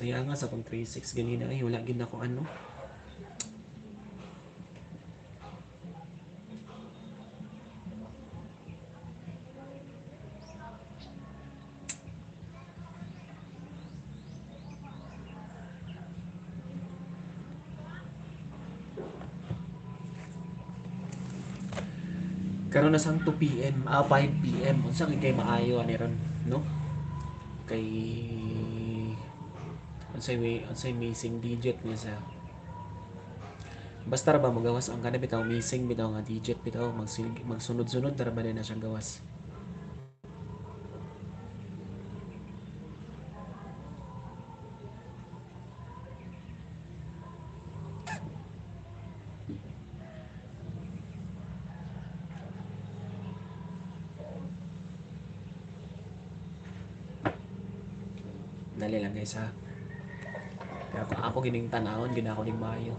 Saya nga sa akong 3-6 ganina ay wala gid ako ano. Karon na sang 2 PM, 5 PM. Unsa kay maayo ani ron, no? Kay unsay may unsay missing digit niya sa basta ra ba magawas ang kana bitaw missing bitaw nga digit bitaw magsunod-sunod ra ba na siyang gawas. Dali lang guys ha. Kaya ako gining tanawon gina ako ning maayo.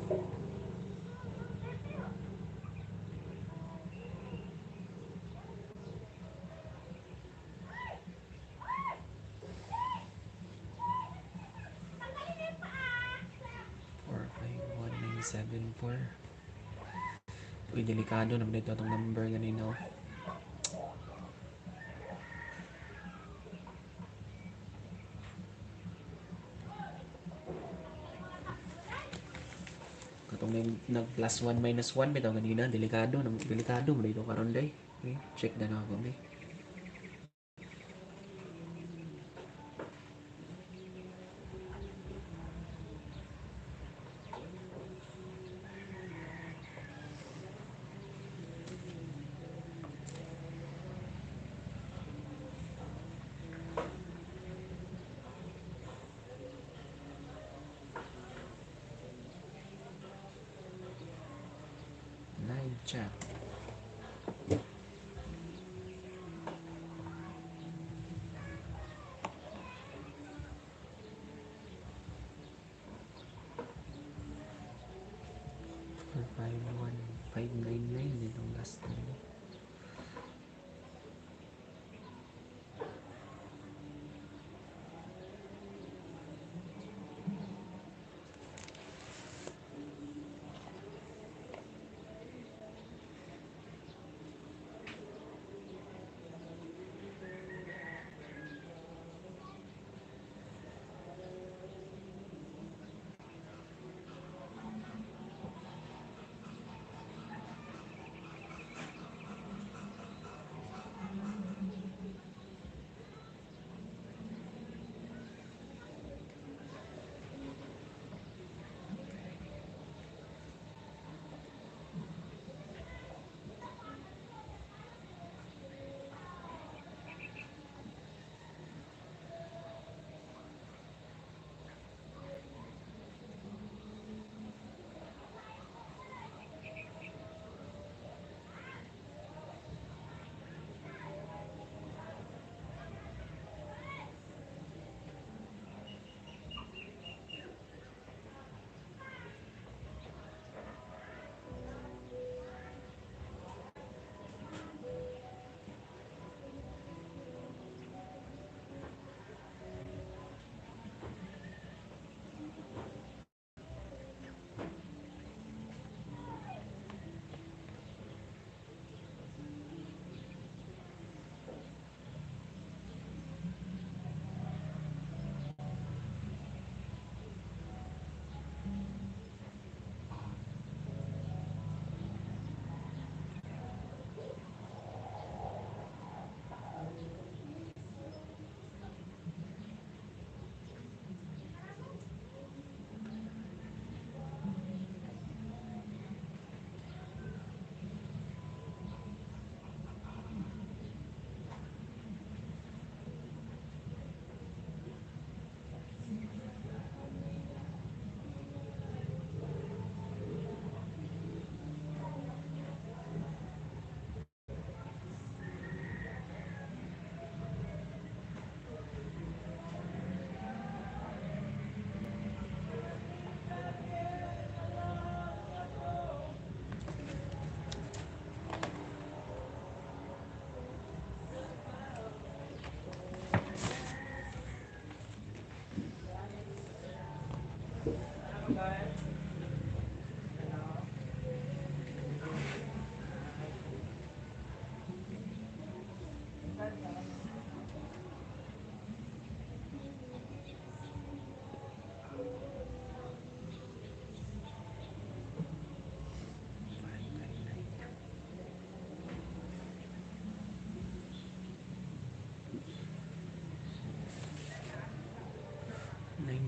4, 5, 1, 9, 7, 4. Uy, delikado naman ito itong number ganina. Oh. Katong nag plus 1 minus 1 bitaw ganina, delikado delikado mo dito karon day. Okay, check na na ako be. Live chat. 4, 5, 1, 5, 9, 9 itong last na.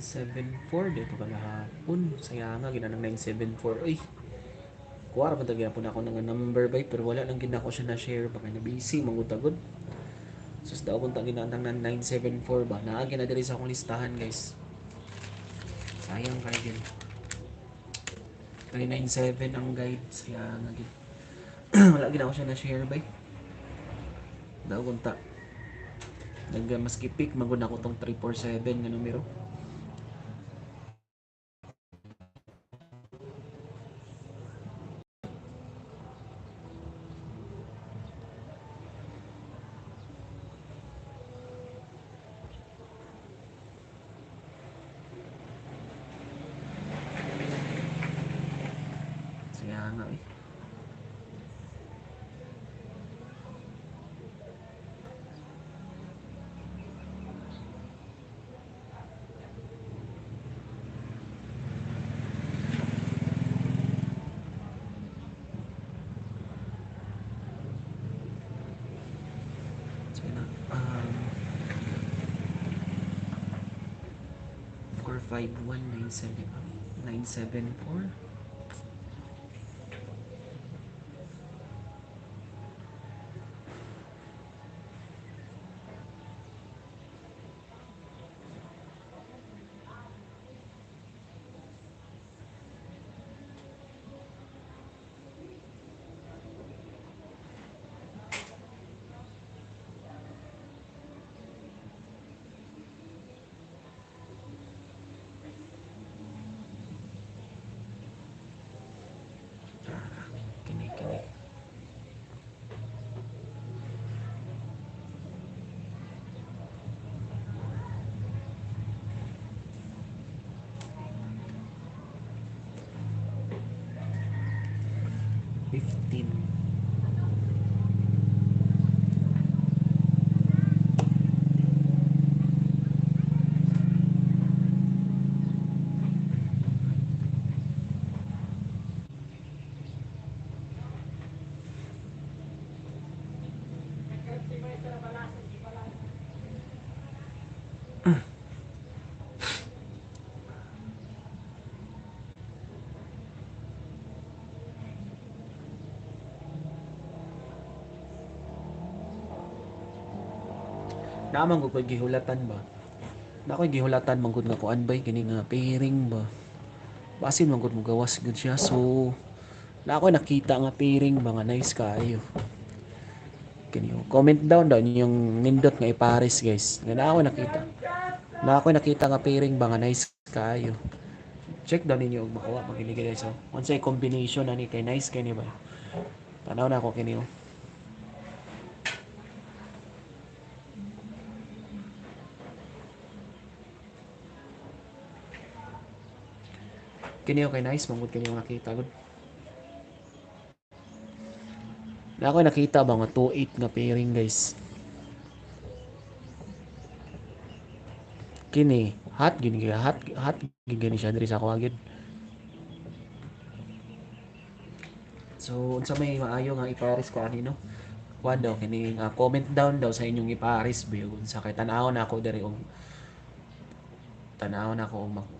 974 dito kagahapon. Sayanga ginanang 974. Uy. Kuha ra man gyapon ako nga number bay, pero wala lang gid nako siya na share ba kay na busy mangutagod. Sus daw kung ginantang ng 974 ba. Naa gina diri sa akong listahan guys. Sayang kay gid. 397 ang guide, sayang gid. Wala gid ako siya na share bay. Daw kung ta nag maski pick magud ako tong 347 nga numero. Sayang nga eh. So na 45197 974. Kini kini. 15. Naman ko gihulatan ba? Na ako'y gihulatan man gud nga kuan bay kini nga pairing ba. Basin man gud mo gawas gud siya. So na ako'y nakita nga pairing ba nga nice kaayo. Kini comment down daw yung nindot nga ipares guys. Nga na ako'y nakita. Na ako'y nakita nga pairing ba nga nice kaayo. Check daw ninyo og makuha pag kini guys. Oh. Unsay combination ani kay nice kini ba? Tanaw na ako kini oh. Kini okay nice mangud kini yung nakita gud. Na ako nakita ba nga 2-8 nga pairing guys. Kini hot gini hot hot gini siya diri sa ako agad. So unsa may maayo nga ipares ko ani no? Kuan daw kini comment down daw sa inyong ipares ba unsa kay tan-aw na ako diri og tan-aw na ako og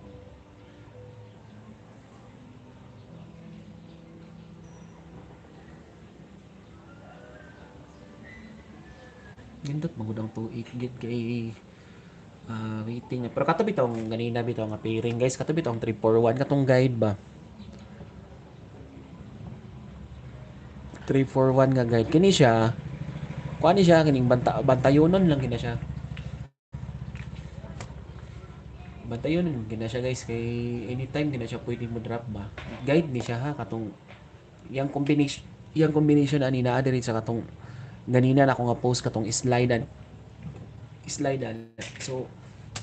nindot magud ang 2-8 gid kay waiting na. Pero kato bitong ganina bitaw nga pairing guys, kato bitong 341 katong guide ba. 341 nga guide kini siya. Kuan ni siya kining bantayonon lang kina siya. Bantayonon kina siya guys kay anytime kina siya pwede mo drop ba. Guide ni siya ha katong yang combination ani naa diri sa katong ganina na ako nga post katong slide. So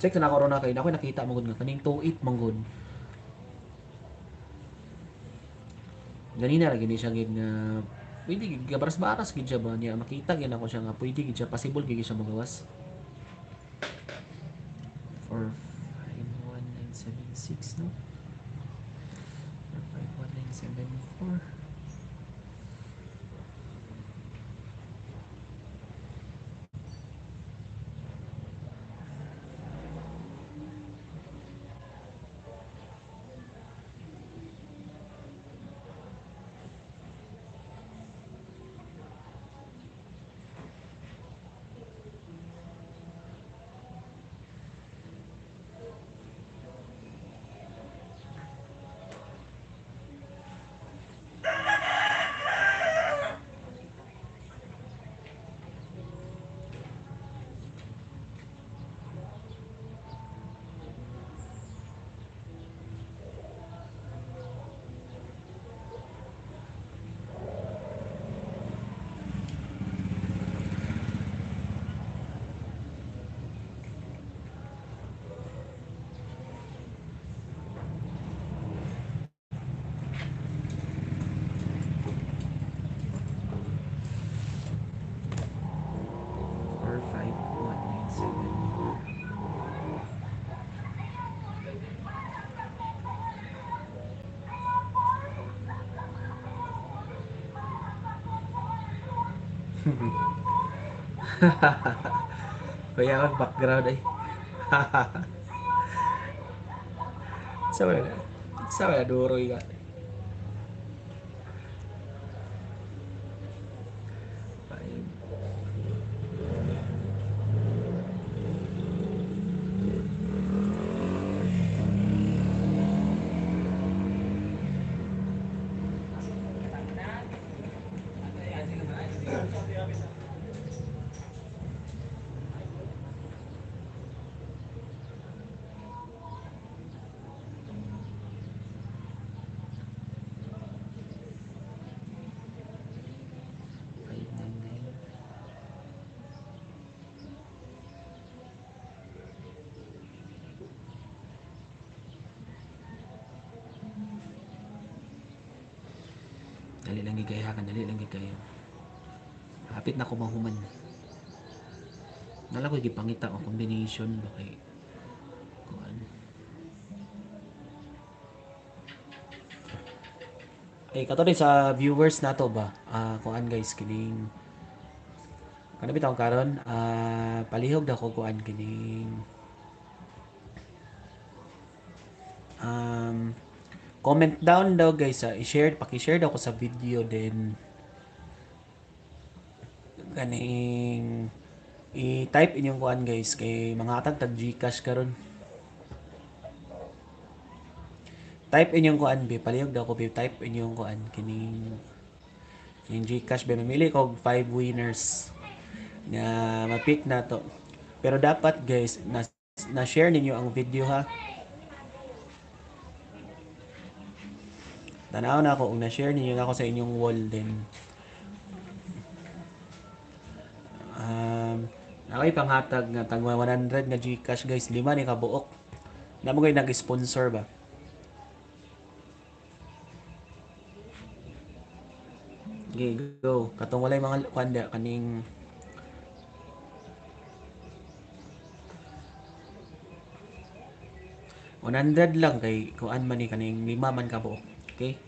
check na ako ron na kay na ako nakita mo gud nga kaning 2-8 man gud. Ganina ra gini siya gid nga pwede gid gabaras-baras gid siya ba niya makita gid ako siya nga pwede gid siya possible gid siya magawas. 4 5 1 9 7 6 no. 4 5 1 9 7 4. Kuya ang background ay. Sa wala. Sa wala duroy ka. Five. 5, 9, 9. Dali lang gid kayo, dali lang gid kayo. Hapit na ko mahuman. Nala ko gipangita og combination ba kay kuan. Ay kato rin sa viewers nato ba? Kuan guys kining kana bitaw karon, palihog daw ko kuan kining comment down daw guys, i-share, paki-share daw ko sa video din kaning i-type inyong kuan guys kay mga atag tag GCash karon. Type inyong kuan be, palihog daw ko be, type inyong kuan kining kining GCash be, mamili ko og 5 winners nga ma-pick na to. Pero dapat guys na, na-share ninyo ang video ha. Tanaw na ako kung na-share ninyo na ako sa inyong wall din. Ako'y panghatag nga tag 100 nga GCash guys, lima ni kabuok. Na mo nag-sponsor ba? Okay, go. Katong walay mga kuan kaning 100 lang kay kuan man ni kaning lima man kabuok. Okay?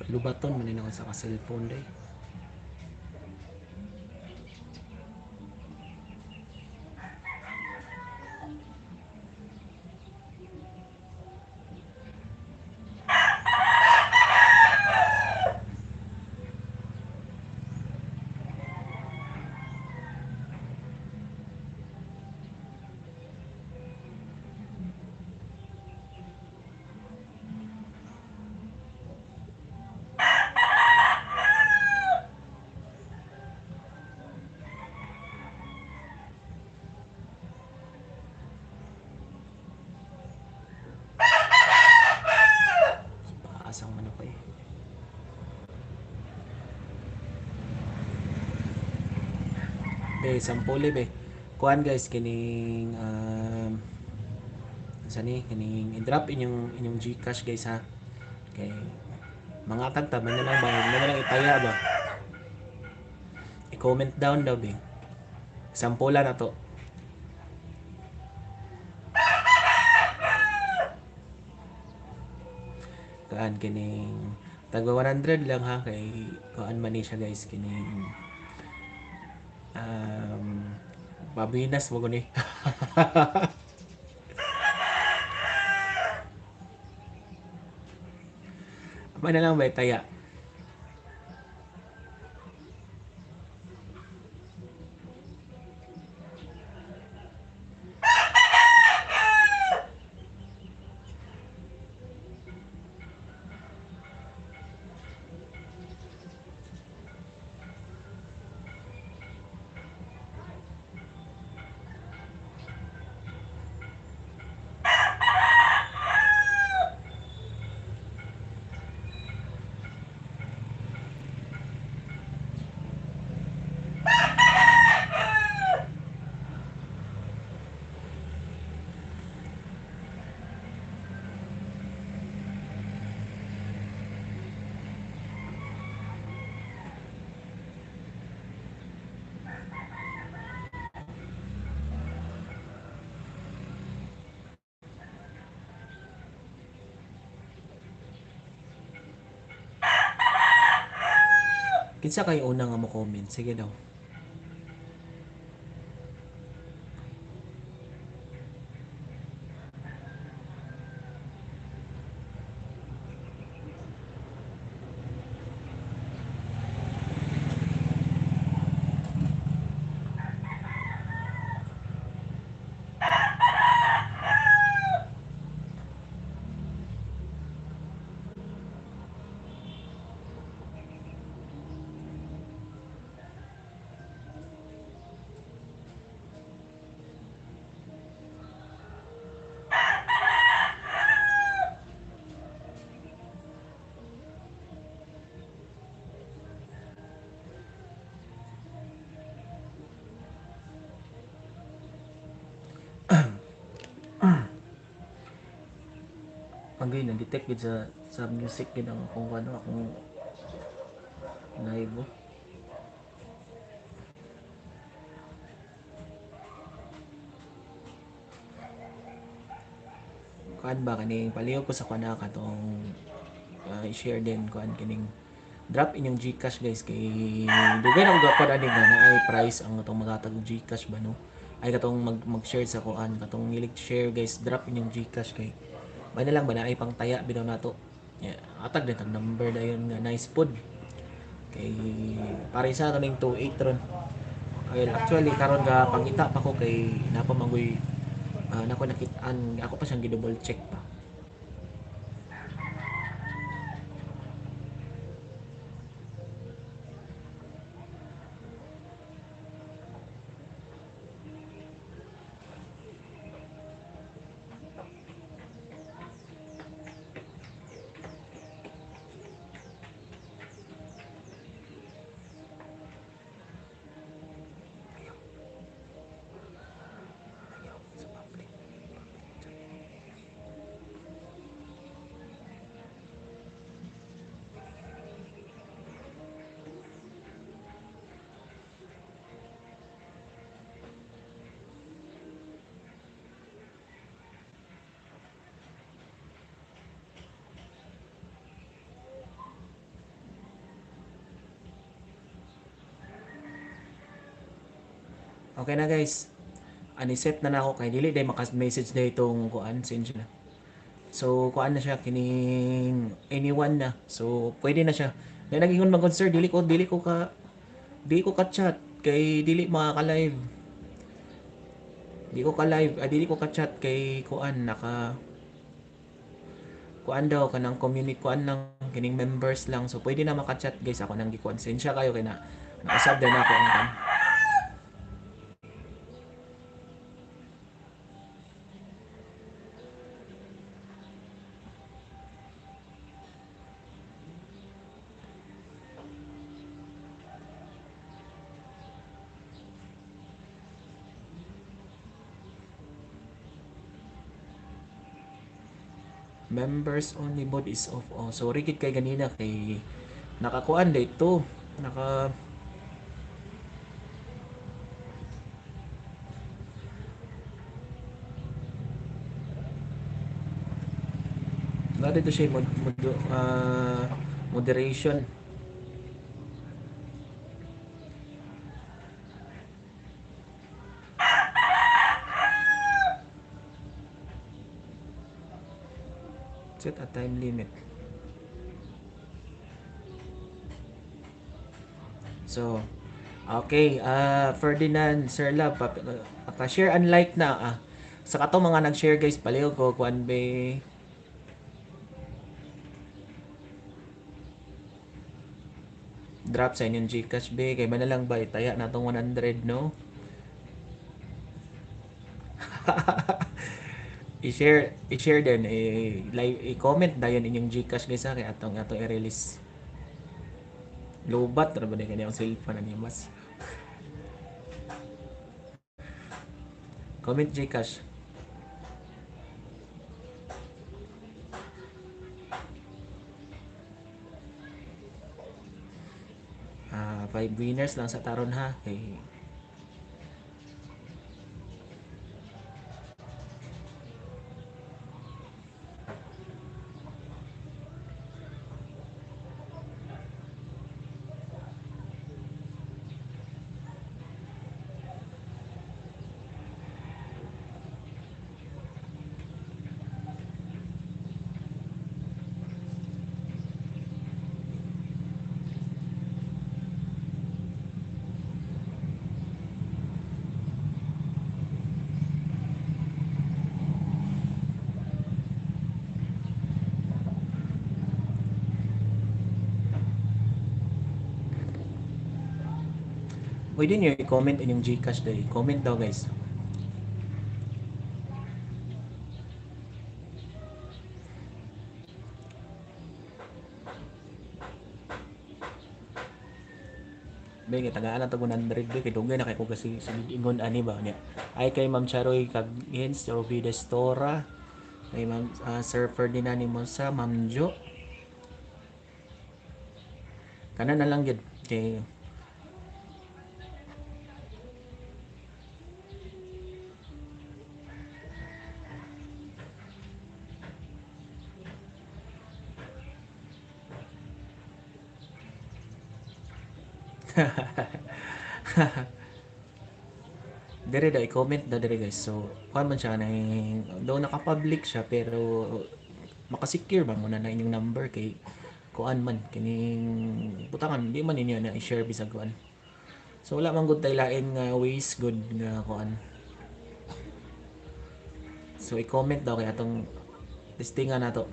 Lubat-lubaton man ako sa ka-cellphone day. Asang manok eh. Be, sampuli be. Kuan guys, kining sa ni kining i-drop inyong inyong GCash guys ha. Kay mga tagta man na lang ba, man na lang itaya ba. I-comment down daw be. Sampula na to. Kuan kining tagwa 100 lang ha kay kuan man ni siya guys kining pabinas mo guni. Man na lang ba taya. Kinsa kayo una nga mo comment? Sige daw. Ang gay na-detect gid sa music gid ang akong ano, akong live oh. Kuan ba kaning palihog ko sa kuan na katong i-share din kuan kining drop inyong GCash guys kay dugay na ko kuan ani nga naay price ang atong magatag og GCash ba no. Ay katong mag-share sa kuan katong nilig share guys, drop inyong GCash kay may na lang ba na ay pangtaya bitaw nato. Yeah, atag din tag number dayon nga nice pod. Kay pare sa kaning 28 ron. Well, actually karon ga pangita pa ko kay napa mangoy nako nakit-an ako pa siyang gi-double check pa. Sa public. Public chat. Okay na guys. Ani set na nako kay dili day maka-message na itong kuan send na. So kuan na siya kining anyone na. So pwede na siya. Na nagingon man sir, dili ko ka chat kay dili makaka-live. Di ko ka live, dili ko ka chat kay kuan naka kuan daw kanang community kuan lang kining members lang. So pwede na maka-chat guys, ako nang gikuan. Sensya kayo kay na nausab din ako ang kan. Members only mode is off. Oh, sorry kid kay ganina kay nakakuan dito. Naka na dito siya moderation. Set a time limit. So, okay, Ferdinand, Sir Love, share and like na. Sa kato mga nag-share guys, paliw ko, kuan be. Drop sa inyong GCash be, kay man na lang ba, itaya na tong 100, no? I-share din, i-like, i-comment dayon inyong GCash guys ha, kay atong i-release. Lobat ra ba ni kanyang cellphone ani mas. Comment GCash. 5 winners lang sa taron ha kay pwede nyo i-comment inyong GCash dahil. Comment daw guys. Be, kay tagaan na to 100 be, kay dugay na kay ko kasi sa ingon ani ba niya. Ay kay Ma'am Charoy Kagins, Ruby Destora, kay Ma'am Sir Ferdinand Nimosa, Ma'am Jo. Kana na lang gyud kay dire daw, i-comment daw dire guys. So, kuan man siya na daw naka-public siya pero makasecure ba mo na inyong number kay kuan man kining butangan di man ninyo na i-share bisag kuan. So wala man gud tay lain nga ways good nga kuan. So i-comment daw kay atong testingan nato.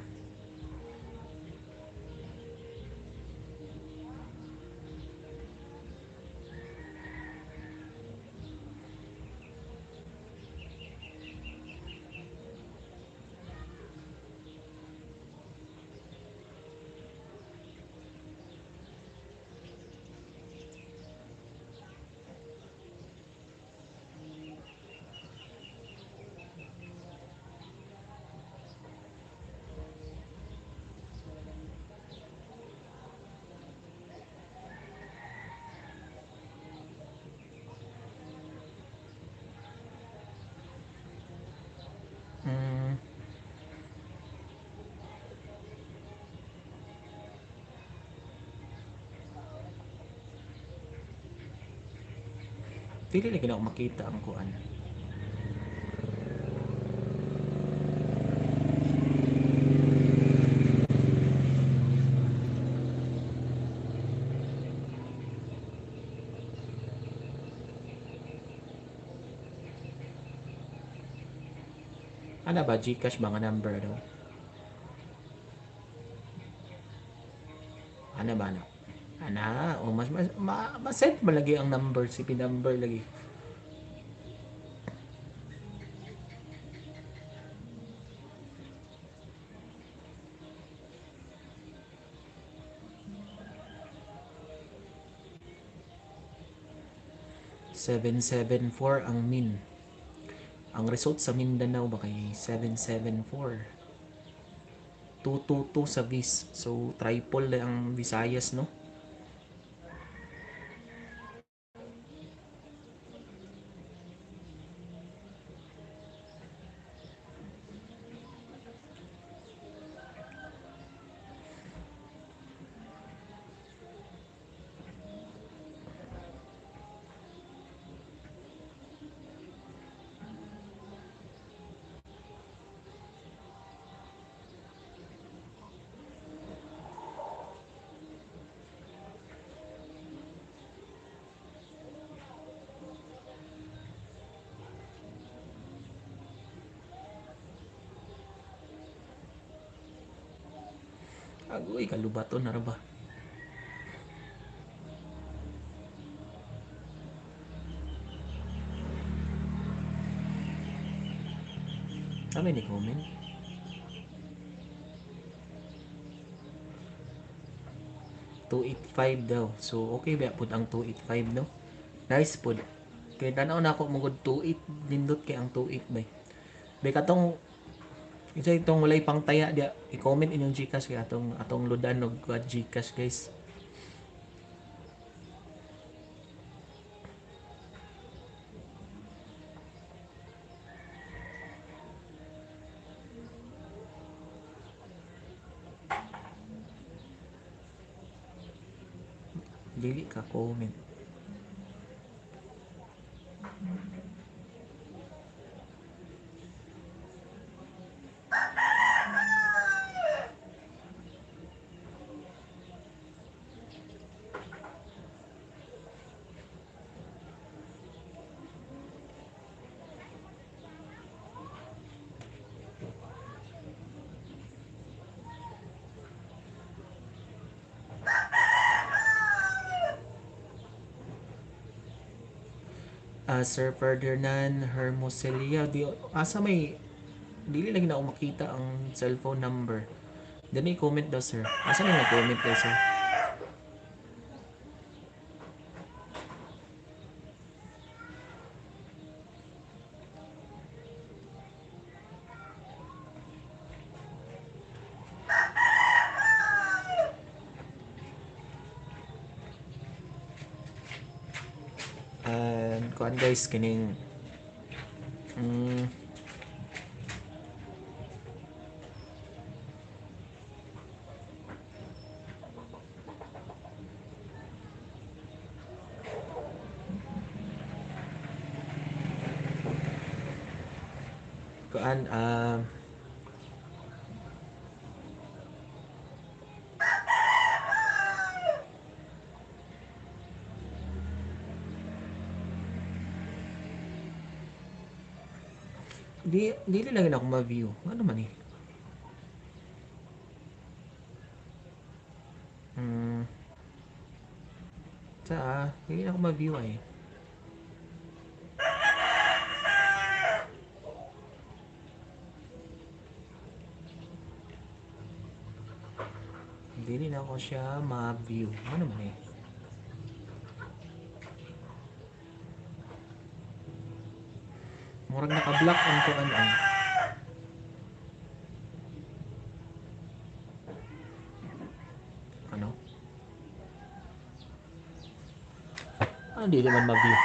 Dili lagi na ako makita ang kuan. Ana ba GCash ba nga number daw? Ana ba na? Ana, o mas mas ma, ma-send mo lagi ang number, CP number lagi. 774 ang min. Ang result sa Mindanao ba kay 774. 222 sa Vis. So triple ang Visayas, no? Agoy, kalubaton na ra ba? Kami ni comment. 285 daw. So okay ba pud ang 285, no? Nice pud. Kay tan-aw na ako mugod 28, nindot kay ang 28 bay. Bay katong isa itong walay pangtaya dia, i-comment inyong GCash kay atong atong ludan og GCash, guys. Dili ka comment. Sir Ferdinand Hermoselia, di asa may dili lagi na ako makita ang cellphone number. Dani comment daw, sir. Asa na comment daw, sir? And kuan guys, kining kuan di dili lang ako ma-view. Ano man eh? Sa dili na ako ma-view ay. Dili na ako siya ma-view. Ano man eh? Murag naka-block ang kuan ay. Ano? Ano dili man ma-view?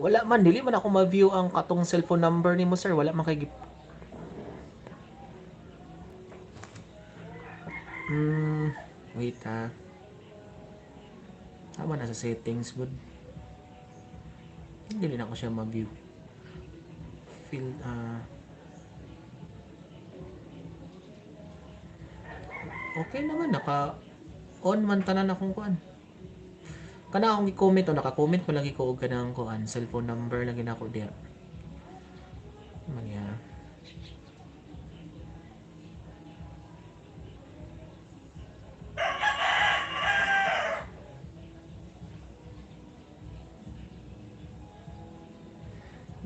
Wala man, dili man ako ma-view ang katong cellphone number nimo, sir. Wala man kay wait ha. Tama na sa settings, good. Hindi na ako siya ma-view. Fill, okay naman, naka on man tanan akong kuan. Kana akong i-comment o naka-comment man lagi ko og kanang kuan, cellphone number lagi nako diha. Man ya.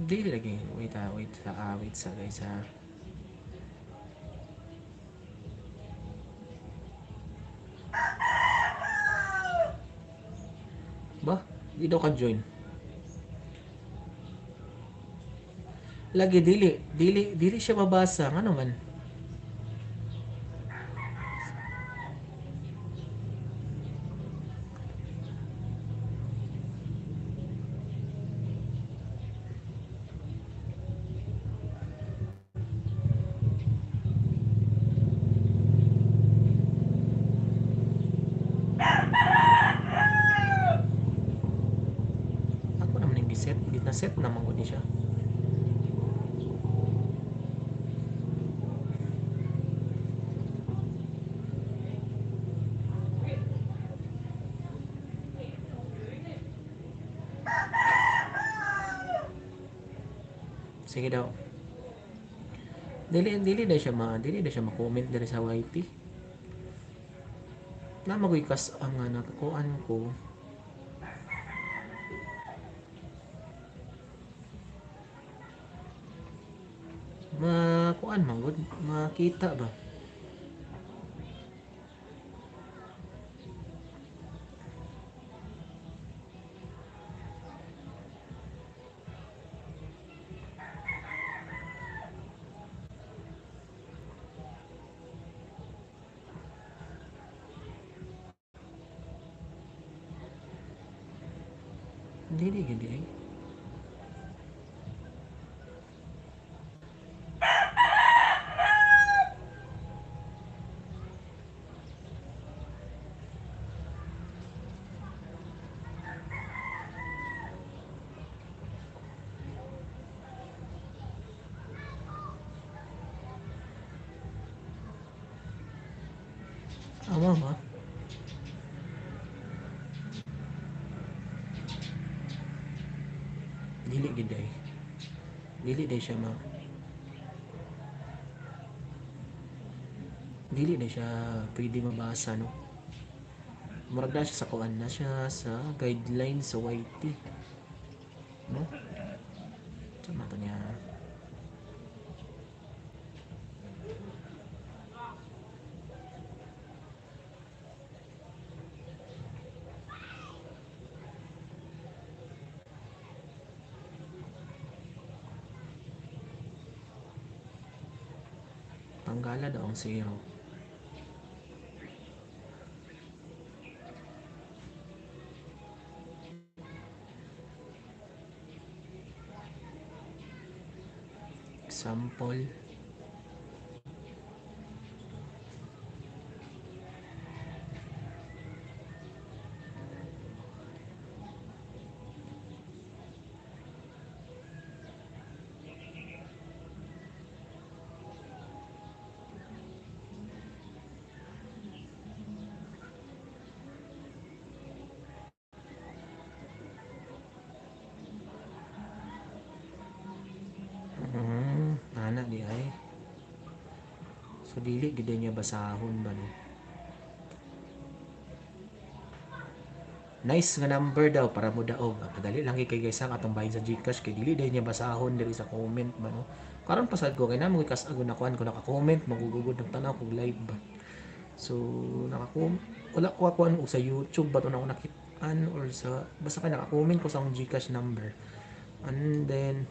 Dili lagi. Wait ha, wait sa, wait sa guys ha. Ba? Di daw ka join. Lagi dili, dili, dili siya mabasa. Ngano man? Ako naman yung giset, na-set naman ko ni siya. Sige daw. Dili, dili na siya ma, dili na siya ma-comment diri sa YT. Namagoy kas ang nakakuan ko. Makuan man gud, makita ba? Dili gid ay. Tama ba? Dili gid ay. Dili day siya ma. Dili day siya pwede mabasa, no. Murag na siya sa kuan na siya sa guidelines sa YT. No? Sama to niya. Tanggala daw ang zero. Example. Ana di ay. So dili gid niya basahon ba, no? Nice nga number daw para mo daog. Padali lang kay guys ang atong bahin sa GCash kay dili day niya basahon diri sa comment ba, no? Karon pasad ko kay namo kas agon na kuan ko naka-comment magugugod ng tanaw kog live ba. So naka-comment wala ko kuan og sa YouTube ba to na ako nakit-an or sa basta kay naka-comment ko sa akong GCash number. And then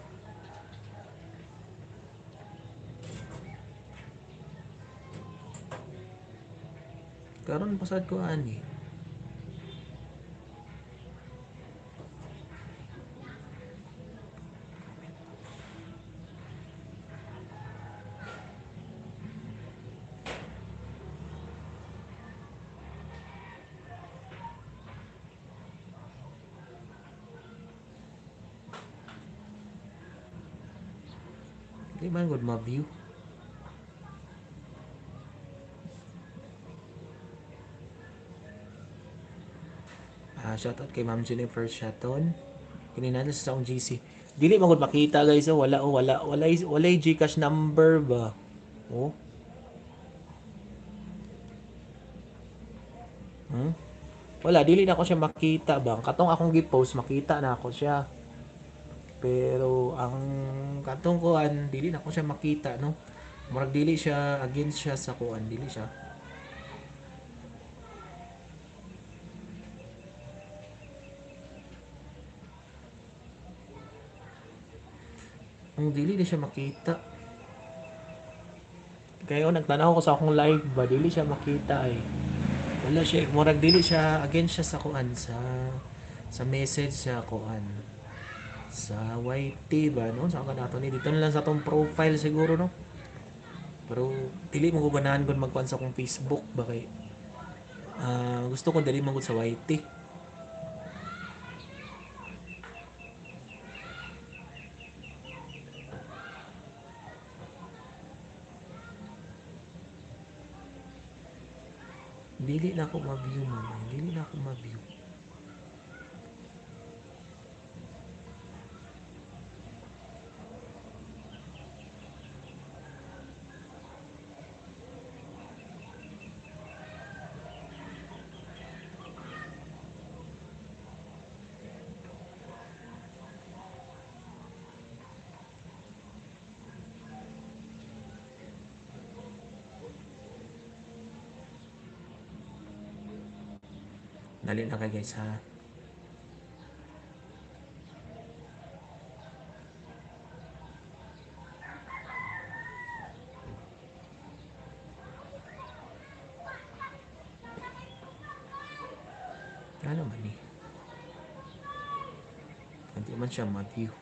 karon pasad ko ani. Di man gud ma-view. Shoutout kay Ma'am Jennifer Shaton. Kini na sa akong GC. Dili man gud makita guys, oh, wala oh, wala wala wala GCash number ba. Oh. Hmm? Wala, dili na ako siya makita ba. Katong akong gi-post makita na ako siya. Pero ang katong kuan dili na ako siya makita, no. Murag dili siya against siya sa kuan, dili siya. Ang dili na siya makita. Kaya nagtanaw ko sa akong live ba, dili siya makita ay. Wala siya, murag dili siya against siya sa kuan sa message sa kuan. Sa YT ba no? Sa ka nato ni dito na lang sa atong profile siguro, no. Pero dili mo ko ganahan kung magkuan sa akong Facebook ba kay gusto ko dili man gud sa YT. Dili na ako ma-view, mama. Dili na ako ma-view. Dali lang kayo guys ha. Ano man eh. Hindi man siya ma-view.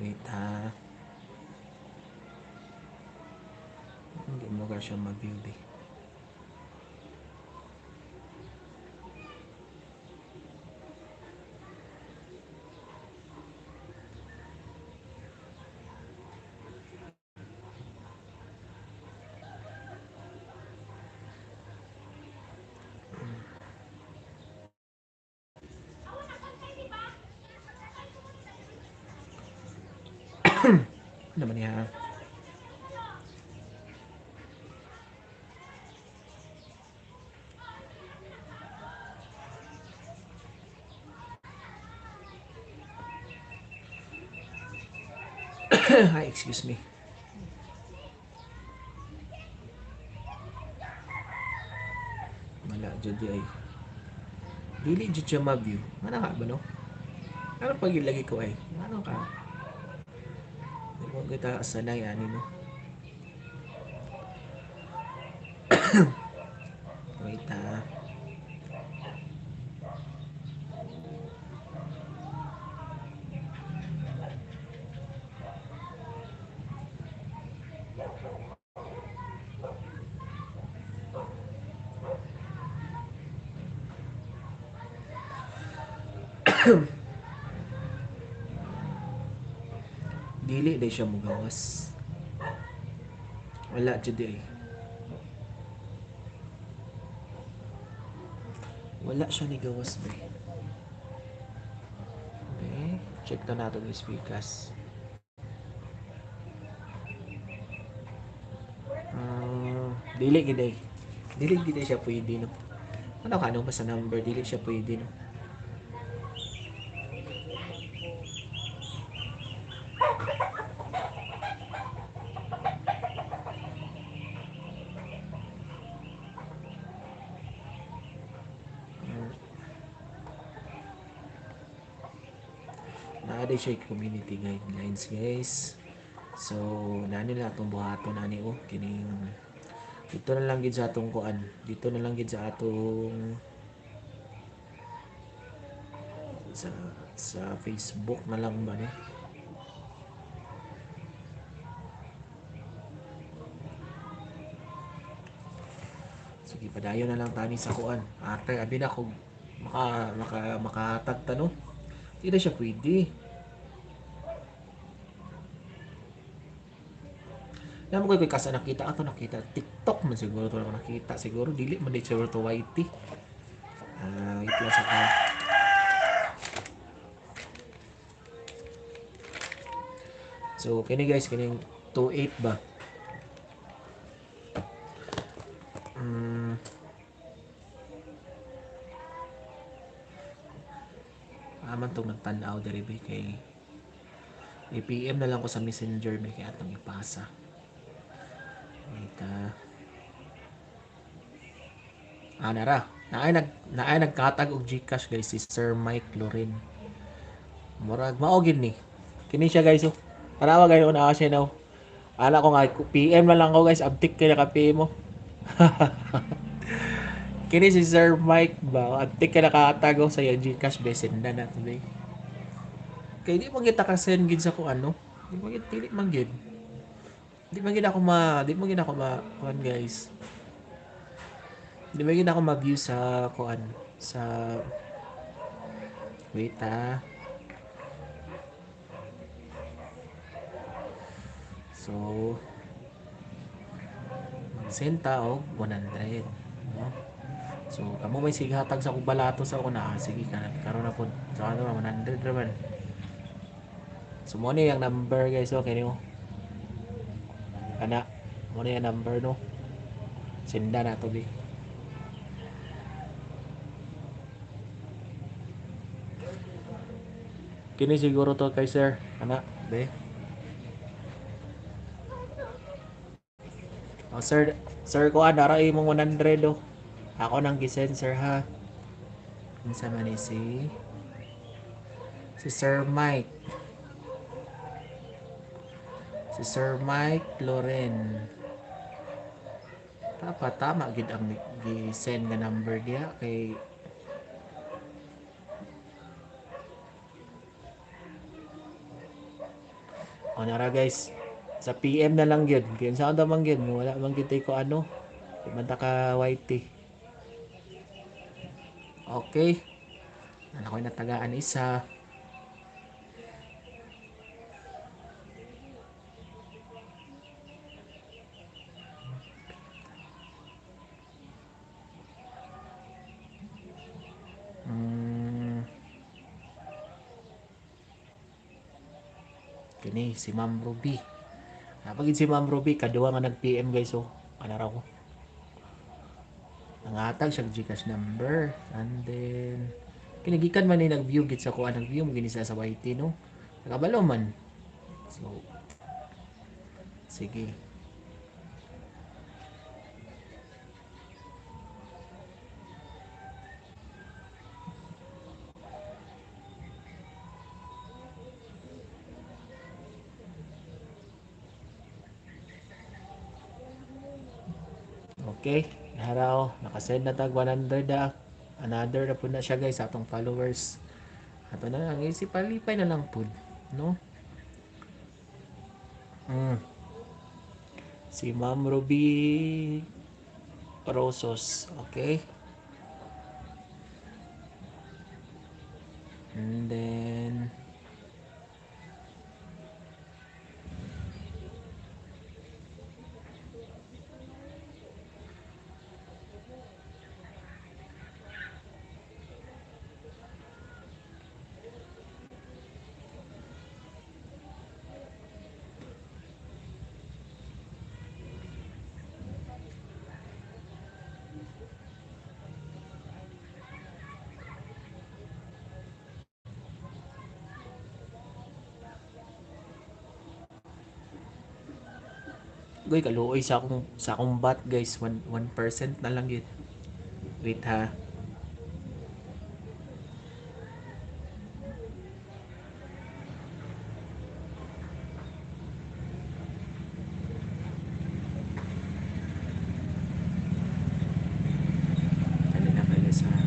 Wait ha. Hindi mo ka siya ma-view eh. Ano naman niya? Hi, excuse me. Wala, jud ay. Dili jud siya ma-view. Ano ka ba no? Ano pag ilagay ko ay? Ano ka? Di mo kita sanay ani no. Wait ha. Dili day siya mugawas. Wala jud ay. Wala siya ni gawas ba. Okay, check na natin yung speakers. Dili gid ay. Dili gid ay siya pwede no. Ano ka no basta number dili siya pwede no. Naa siya community guidelines guys. So nani na atong buhaton ani oh kining dito na lang gid sa atong kuan, dito na lang gid sa atong sa Facebook na lang ba ni. Sige, padayon na lang tani sa kuan. Ate, abi na kog maka makahatag ta no. Di na siya pwede. Namo koy kasa nakita ato nakita TikTok man siguro to ako nakita siguro dili man di siguro to YT. Wait lang sa ka. So kini guys kining 28 ba. Aman tong nagtan-aw diri ba kay i-PM na lang ko sa Messenger may kay atong ipasa. Wait ah. Nara. Naay nagkatag og GCash guys si Sir Mike Loren. Murag mao gid ni. Kini siya guys oh. Tanawa guys naa siya now. Ana ko nga PM na lang ko guys, abtik kay naka PM mo. Kini si Sir Mike ba, abtik kay nakatag og sa iyang GCash be senda na today. Kay di man kita ka send gid sa kung ano. Di man gid dili man gid. Di man gid ako ma, di man gid ako ma kuan guys. Di man gid ako ma-view sa kuan sa wait ah. So mag-send ta og 100, no? So kamo may sighatag sa akong balato sa ako na sige karon na pud. So ano 100 ra man. So mo ni ang number guys, okay nimo. Ana, mo ni ang number no. Senda na to bi. Kini siguro to kay sir. Ana, be. Oh, sir, sir ko ana ra imong 100 oh. Ako nang gi-send sir ha. Unsa man ni si Sir Mike. Si Sir Mike Loren. Dapat tama gid ang gi-send nga number diha kay o nara guys, sa PM na lang gyud. Kay unsa man gyud, wala man gyud ko ano. Di man ta ka YT. Okay. Ana koy natagaan isa. Kini si Ma'am Ruby. Napagid si Ma'am Ruby kaduha nga nag-PM guys oh. Ana ra ko. Nangatag siya GCash number and then kinigikan man ni nag-view gid sa kuan, nag-view mo gini sa YT no. Nakabalo man. So sige. Okay, naharaw, nakasend na tag 100 ah. Another na po na siya guys sa atong followers. Ato na lang, isip palipay na lang po, no? Si Ma'am Ruby Rosos, okay? And then goy kaluoy sa akong bat guys, 1% na lang yun. Wait ha. Dali na kayo guys ha.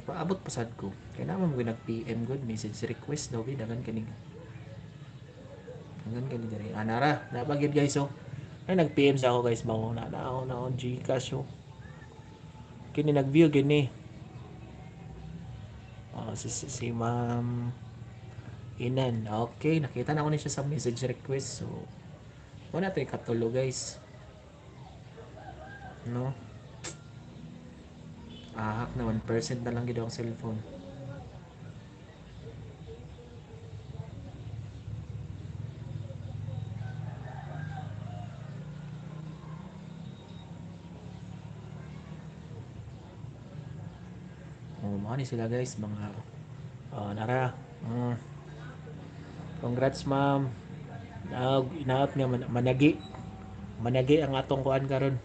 Paabot pasad ko. Kaya naman mo nag-PM good message request daw bidagan kaning Hanggan kali diri. Ah, nara, napagid guys oh. Ay nag-PM sa ako guys ba na na ako na ako GCash oh. Kini nag-view gini. Oh, si Ma'am Inan. Okay, nakita na ako ni siya sa message request. So, wala tayo katulo guys. No? Ahak na 1% na lang gid ang cellphone. Oh, mga ni sila guys, mga nara. Congrats ma'am. Inaot nga managi. Managi ang atong kuan karon.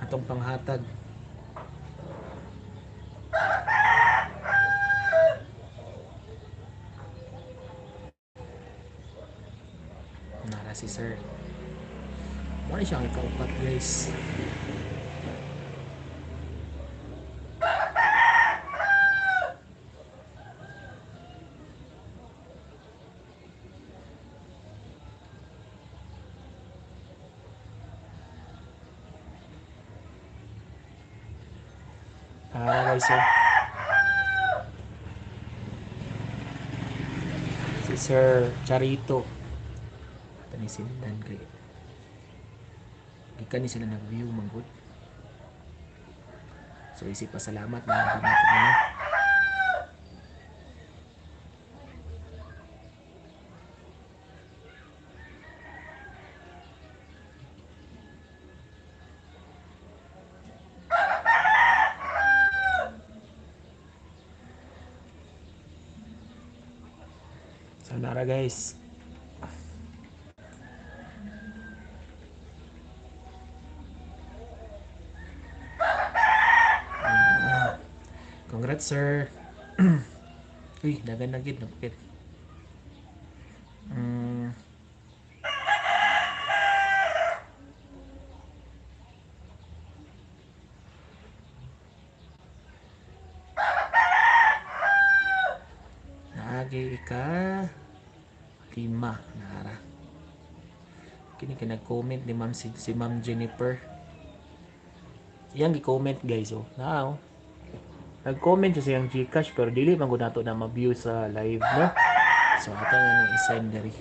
Atong panghatag. Nara si sir. Muna siyang ikaupat guys. Ah, guys, oh. Si Sir Charito. Ito ni sindan kay. Gikan ni sila nag-view manggod. So isip pasalamat na natin. So nara guys. Congrats sir. Uy, dagan na gid napit. Naagi ika 5 nara. Kini kay nag-comment ni Ma'am si Ma'am Jennifer. Iyang gi-comment guys oh. Naa oh. Nag-comment siya sa iyang GCash pero dili man gud nato na ma-view sa live no. So ato nga nang i-send diri.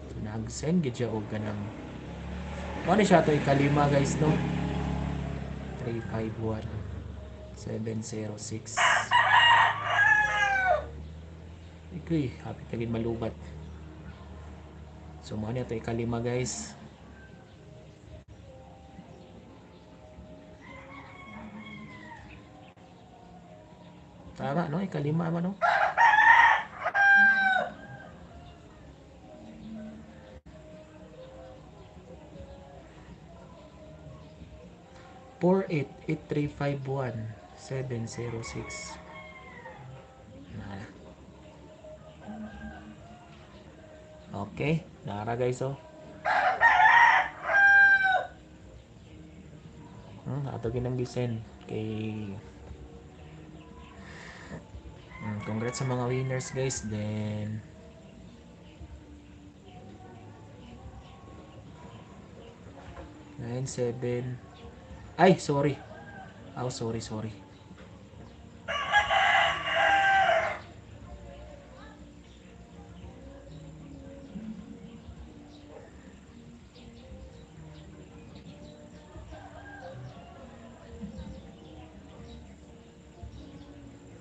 So nag-send gid siya og kanang mao ni siya ato ikalima guys no. 351 706. Okay, happy tagin malubat. So mao ni ato ikalima guys. Tama no, ikalima man no. 48 8351 706. Nara. Okay, nara guys oh. Ato ginang gisend kay congrats sa mga winners guys. Then 9 7. Ay, sorry. Oh, sorry.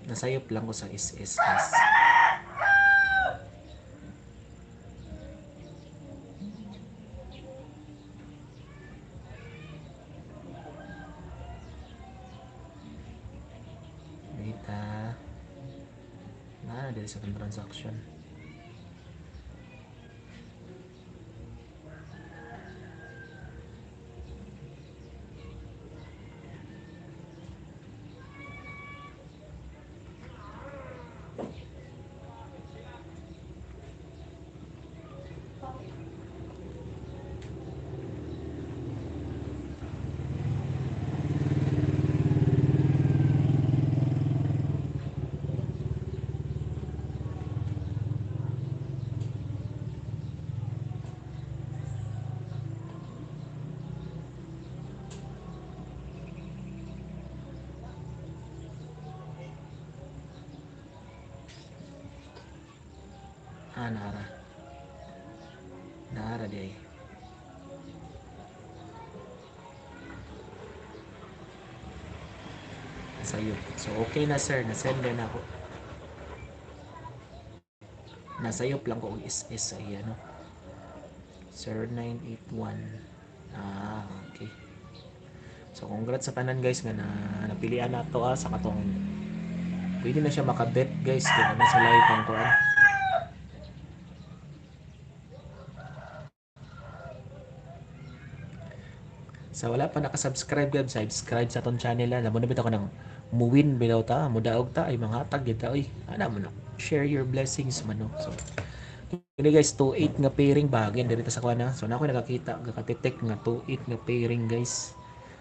Nasayop lang ko sa SSS. Wait ah. Na, dili sa transaction. Ah, nara. Nara di ay. Sayop. So okay na sir, na-send na ako. Nasayop lang ko og SS sa iya, no. 0981. Ah, okay. So congrats sa tanan guys nga na napilian na to sa katong pwede na siya makabet guys kung ano sa live ang kuan. Sa wala pa nakasubscribe guys, subscribe sa atong channel ha. Lamo na bitaw ko ng muwin bilaw ta, mudaog ta ay mga hatag gyud ta oy. Ana mo no. Share your blessings man no. So kini guys 28 nga pairing bahagyan diri ta sa kuan ha. So na ako nakakita gakatitek nga 28 nga pairing guys.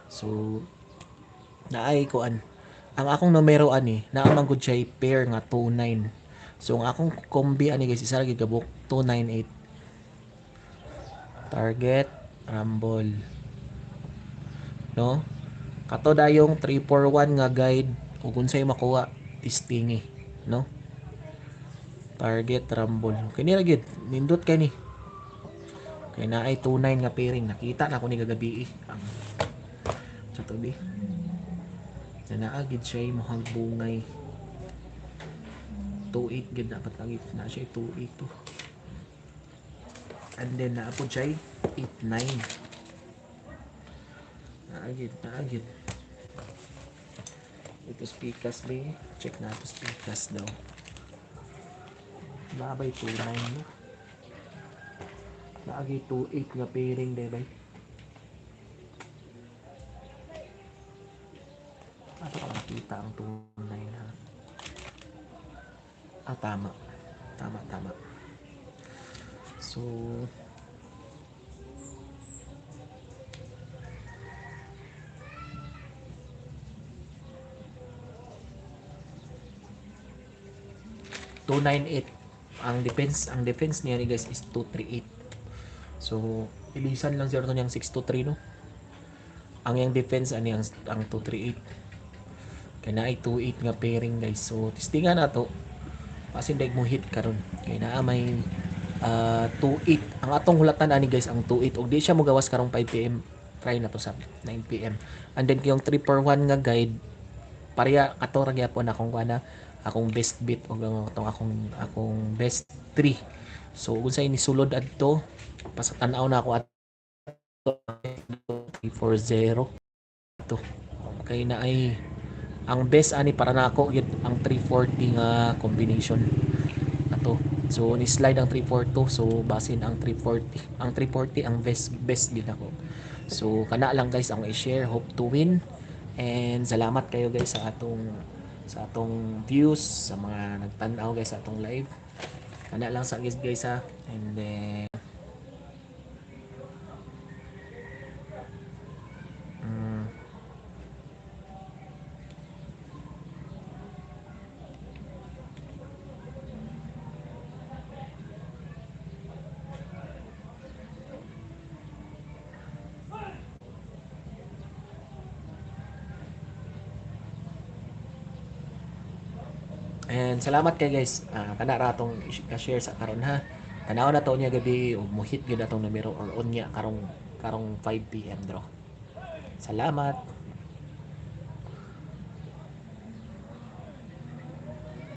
So naay kuan. Ang akong numero ani naa man gud siya pair nga 29. So ang akong kombi ani guys isa ra gyud kabuk 298. Target rumble. No? Kato dayong 341 nga guide ug unsay makuha testingi, no? Target rumble. Kini ra gyud nindot kay ni. Kay naay 29 nga pairing nakita na ko ni gagabi ang sa tubi. Na naa gid siya muhag bungay. 28 gid dapat lagi na siya 28 to. And then naa pod siya 89. Naagid, naagid. Ito speakers be. Check na ito speakers daw. Nabay 29 no? Naagi 28 nga pairing day bay. Ato ka makita ang 29 ha. Ah, tama. Tama, tama. So 298 ang defense niya ni guys is 238. So ilisan lang siya niyang 623 no. Ang iyang defense ani ang 238. Kay naay 28 nga pairing guys. So testingan nato. Pasin daig mo hit karon. Kay naa may 28. Ang atong hulatan ani guys ang 28 og di siya mogawas karong 5 PM. Try na to sa 9 PM. And then kayong 341 nga guide pareha kato ra gyapon akong kuana, akong best bet og ang atong akong best 3. So unsay ni sulod adto pa sa tan-aw na ako adto 340 to. Kay na ay ang best ani para nako gyud ang 340 nga combination ato. So ni slide ang 342, so basin ang 340. Ang 340 ang best gyud ako. So kana lang guys ang i-share, hope to win. And salamat kayo guys sa atong views, sa mga nagtan-aw guys sa atong live. Kana lang sa guys ha. And then and salamat kay guys. Kana ra atong i-share sa karon ha. Tan-aw na to niya gabi og mo hit gyud atong numero or unya karong 5 PM draw. Salamat.